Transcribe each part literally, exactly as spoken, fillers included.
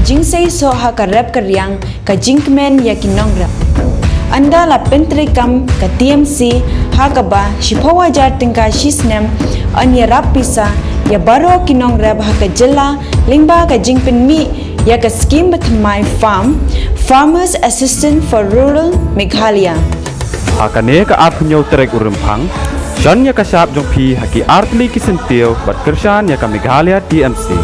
Jingseisoh ha ka rep ka riang, ka jingkmen ïa ki nongrep. Ynda la pyntreikam ka T M C ha kaba shiphew hajar tyngka shi snem, yn ïarap pisa ïa baroh ki nongrep ha ka jylla lyngba ka jingpynmih ïa ka skim bathymmai farm, Farmers Assistance for Rural Meghalaya. Ha kane ka arphew hynñiew tarik u Rymphang, shon ïa ka shap jong phi ha ki artylli ki syntiew bad kyrshan ïa ka Meghalaya T M C.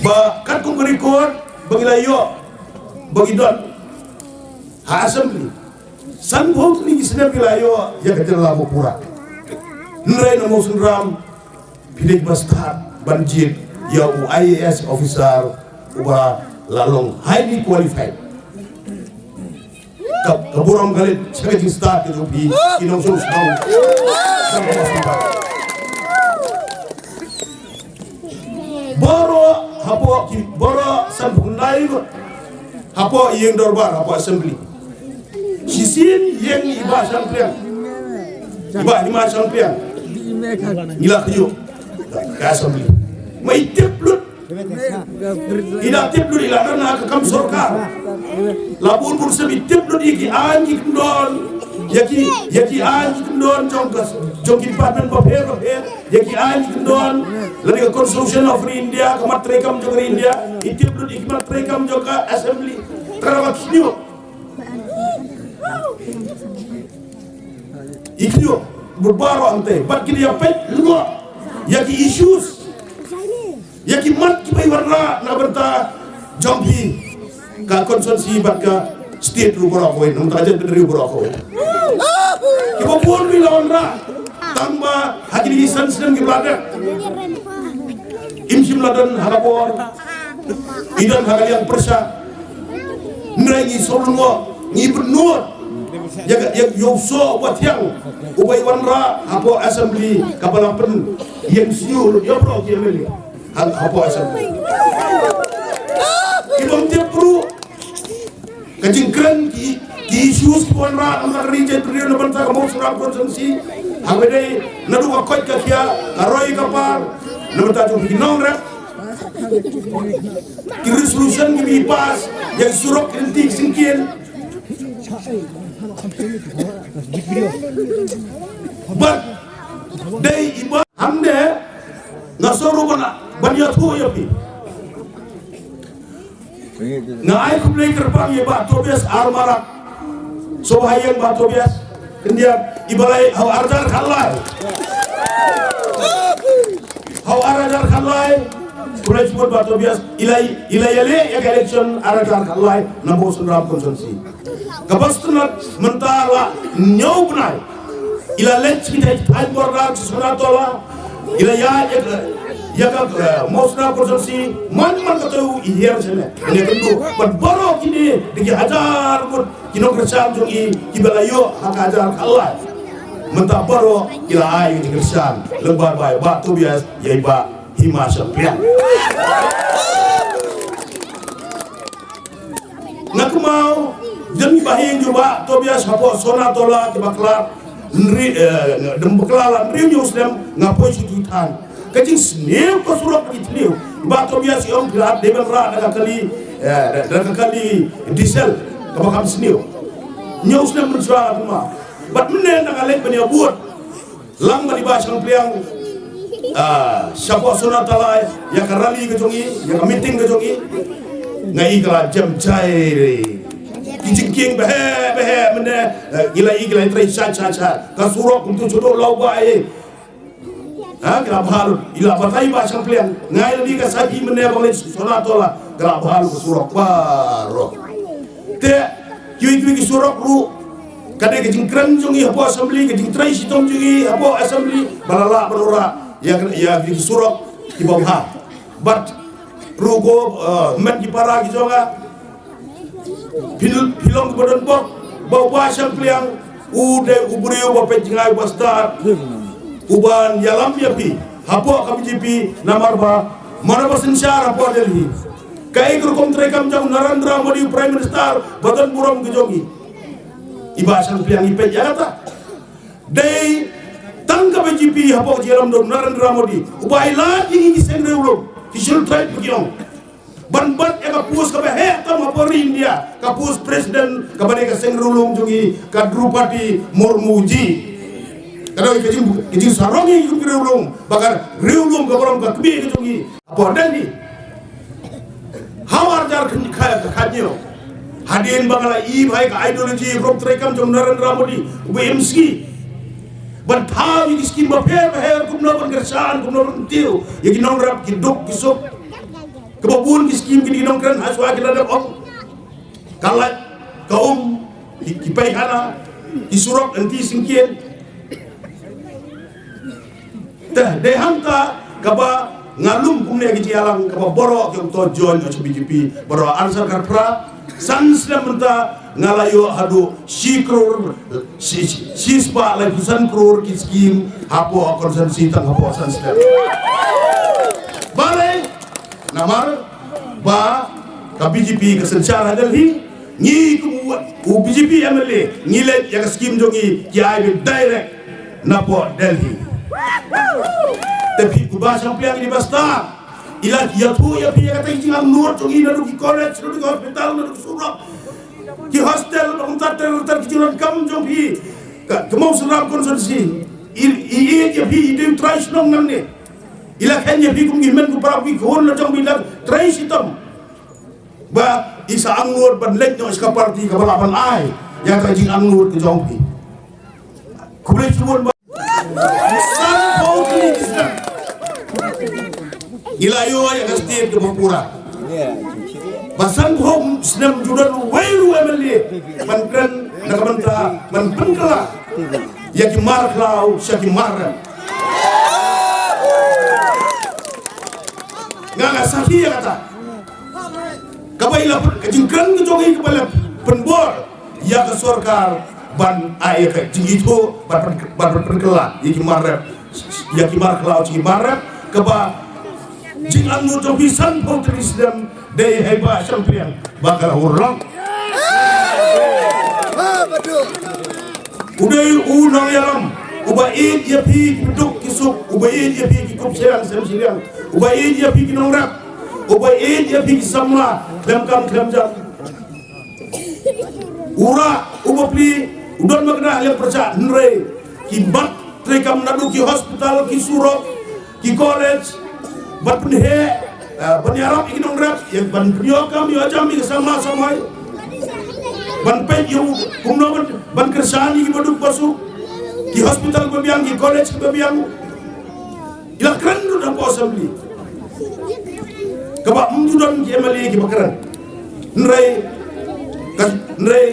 Ba katkum ka record ba ngi la ïoh, ba ngi don ha assembly, sanphew tylli ki snem ngi la ïoh ïa ka jylla ba pura. Hynrei na Mawsynram phi dei ba stad ban jied ïa u I A S officer uba la long highly qualified. Ka, ka burom ka leit sha ka jingstad ka jong phi ki nongshong shnong. Baroh hapoh ki, baroh sanphew khyndai ngut hapoh ïing dorbar, hapoh assembly. Shisien ïeng i Bah Shangpliang, i Bah Hima Shangpliang, ngi la khñiuh ka assembly. Ma i tip lut, i da tip lut, i la don ha ka kam sorkar. La bun bun snem i tip lut ïa ki aiñ ki kyndon, ïa ki, ïa ki aiñ ki kyndon jong ka, jong ki department bapher bapher, ïa ki aiñ ki kyndon, lane ka Constitution of India, ka mat treikam jong ka India, i tip lut ïa ki mat treikam jong ka assembly. Tang ba khñiuh, i khñiuh bad baroh hangtei, bad ki da ïa peit lyngngoh ïa ki issues, ïa ki mat kiba i wanrah na ka bynta jong phi, ka constituency bad ka state ruh baroh kawei, na ka bynta ka jaitbynriew baroh kawei. Kiba bun ruh i la wanrah, tang ba ha kine ki san snem kiba la dep im shym la don ha ka bor, i don ha ka liang pyrshah. Hynrei ngi sngewlyngngoh, ngi pynnud ïa ka, ïa, ïa u soh uba thiang uba i wanrah hapoh assembly, kaba la pynïeng sniew lut ïa baroh ki M L A ha, hapoh assembly. Ki bym tip ruh ka jingkren ki, ki issues kiba wanrah na ka ri jaitbynriew na bynta ka Mawsynram constituency. Haba dei naduh ka koit ka khiah, ka roi ka par, na bynta jong ki nongrep, ki resolution kiba i pass, ïa ki surok ki lynti ki syngkien. Bad dei i Bah, hynrei nga sngew ruh ban, ban ïathuh ïa phi. Nga ai khublei kyrpang ïa Bah Tobias Armarak. Sngewbha ïeng Bah Tobias. Khyndiat, iba la ïeng ha u ar hajar khatlai. Ha u ar hajar khatlai. Khublei shibun Bah Tobias. I la, i la ïaleh ïa ka election ar hajar khatlai na Mawsynram constituency. Kaba sngewtynnat mynta la hynñiew bnai. I la leit sha ki thaiñ border sha Sonatala. I la ïaid ïa ka, ïa ka, eh, Mawsynram constituency, man man katei i hiar shane. Ïa kynduh bad baroh kine da ki hajar ngut ki nongkyrshan jong i kiba la ïoh ha ka hajar khatlai. Mynta baroh ki la ai ki jingkyrshan lyngba Bah, Bah Tobias ïa i Bah Hima Shangpliang. Nga kynmaw, don ba hi jong Bah Tobias hapoh Sonatala kiba khlad, hynriew, eh, dang bakla la hynriew hynñiew snem nga poi sha ki thaiñ. Ka jingsniew ka surok ki thliew. Bah Tobias i ong phi la dei ban rah da ka kali, eh, da ka kali diesel kaba kham sniew. Hynñiew snem mynshuwa nga kynmaw. Bad mynne nga leit ban ïa bud. Lang bad i Bah Shangpliang, ah, shapoh Sonatala, ïa ka rally ka jong i, ïa ka meeting ka jong i. Nga i ka la jem jai. Ki jingkieng ba heh, ba heh, mynne, eh, i la i, i la trei sha, sha, sha. Ka surok kumtu shuh Lawbai. Ha, ka la bha lut, i la batai Bah Shangpliang. Nga i la di ka saji mynne ba ngi Sonatala. Ka la bha lut ka surok baroh. Te, kiwei kiwei ki surok ruh. Ka dei ka jingkren jong i hapoh assembly, ka jingtrei shitom jong i hapoh assembly, ba la lah ban wanrah ïa, ïa ki surok kiba bha. Bad ruh ko, eh, met ki para ki jong nga. Phi, phi long kiba don bok ba u Bah Shangpliang u dei u briew ba peit jngai, uba stad, uban ïalam ïa phi hapoh ka B J P, namar ba mano ba synshar hapoh Delhi. Kaei ka rukom treikam jong u Narendra Modi, u Prime Minister ba don burom ka jong i. I Bah Shangpliang i peit ïa kata. Dei Tang ka B J P hapoh ka jingïalam u Narendra Modi uba ai lad ïa ngi ki seng riewlum, ki Scheduled Tribe ba ki ong ban bat ïa ka post kaba heh tam hapoh ri India, ka post president kaba dei ka seng riewlum jong ngi, ka Droupadi Murmu ji. Ka dei ka jing, ka jingsarong ïa ngi kum ki riewlum ba ka riewlum ka burom ka kmie ka jong ngi. Hapoh Delhi ha u ar hajar kha, kha, khathynñiew, hadien ba nga la ïohi ba ka ideology rukom treikam jong u Narendra Modi uba im sngi, ban thaw ïa ki skim bapher bapher, kumno ban kyrshan, kumno ban kyntiew ïa ki nongrep, ki duk ki suk. Kaba bun ki skim kine ki nongkren ha shuwa ki la dep ong, ka light, ka um, ki, ki paikhana, ki surok, anti syngkien. Te dei hangta kaba nga lum kumne ki jingïalang, kaba baroh ki ong to join ïa ka B J P, baroh ar snem khatphra, san snem mynta nga la ïoh haduh shi klur, shi, shi, shispah laiphew san klur ki skim hapoh constituency tang hapoh san snem. Balei? Namar ba ka B J P ka synshar ha Delhi, ngi kum u, u B J P M L A ngi leit ïa ka skim jong ngi ki ai beit direct napoh Delhi. Te phi, u Bah Shangpliang, i dei ba star, i la ïathuh ïa phi ïa kata ka jingangnud jong ngi, naduh ki college, naduh ki hospital, naduh ki surok, ki hostel, bad kumta ter ter ki jingdonkam jong phi. Ka, ka Mawsynram constituency i, i ïeit ïa phi, i dei u trai shnong nangne. I la kheiñ ïa phi kum ki hynmen ki para, ki khun la jong phi, la trei shitom ba i sa angnud ban leit noh sha ka party kaba lah ban ai ïa ka jingangnud ka jong phi. Khublei shibun. Ba sanphew tylli ki snem ngi la ïoh ïa ka state kaba pura. Ba sanphew snem ju don uwei ruh u M L A ban kren na ka bynta ban pynkylla ïa ki mar khlaw sha ki mar rep. Nga, nga sakhi ïa kata. Kaba i la pyn-, ka jingkren ka jong i kaba la pynbor ïa ka sorkar ban ai ïa ka jingithuh ban pyn-, ban pyn-, pynkylla ïa ki mar rep, ïa ki mar khlaw sha ki mar rep, kaba jingangnud jong phi sanphew tylli ki snem dei hei Bah Shangpliang ba ka la urlong. U dei u nongïalam uba ïeit ïa phi ki duk ki suk, uba ïeit ïa phi ki kup shiliang sem shiliang, uba ïeit ïa phi ki nongrep, uba ïeit ïa phi ki samla khlem kam khlem jam. U rah, u bapli, u don makna ha lem pyrshah, hynrei ki bat treikam naduh ki hospital, ki surok, ki college, ban pynheh, eh, ban ïarap ïa ki nongrep, ïa ban pynïoh kam ïoh jam ïa ki samla samoi, ban peit ïa u kumno ban, ban kyrshan ïa ki baduk basuk, ki hospital ba biang, ki college ba biang. I la kren ruh hapoh assembly kaba ym ju don ki M L A kiba kren. Hynrei ka, hynrei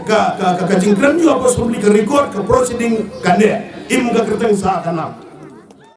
ka, ka, ka, ka jingkren jong u hapoh assembly, ka record, ka proceeding ka neh, im ka kyrteng sha ka nam.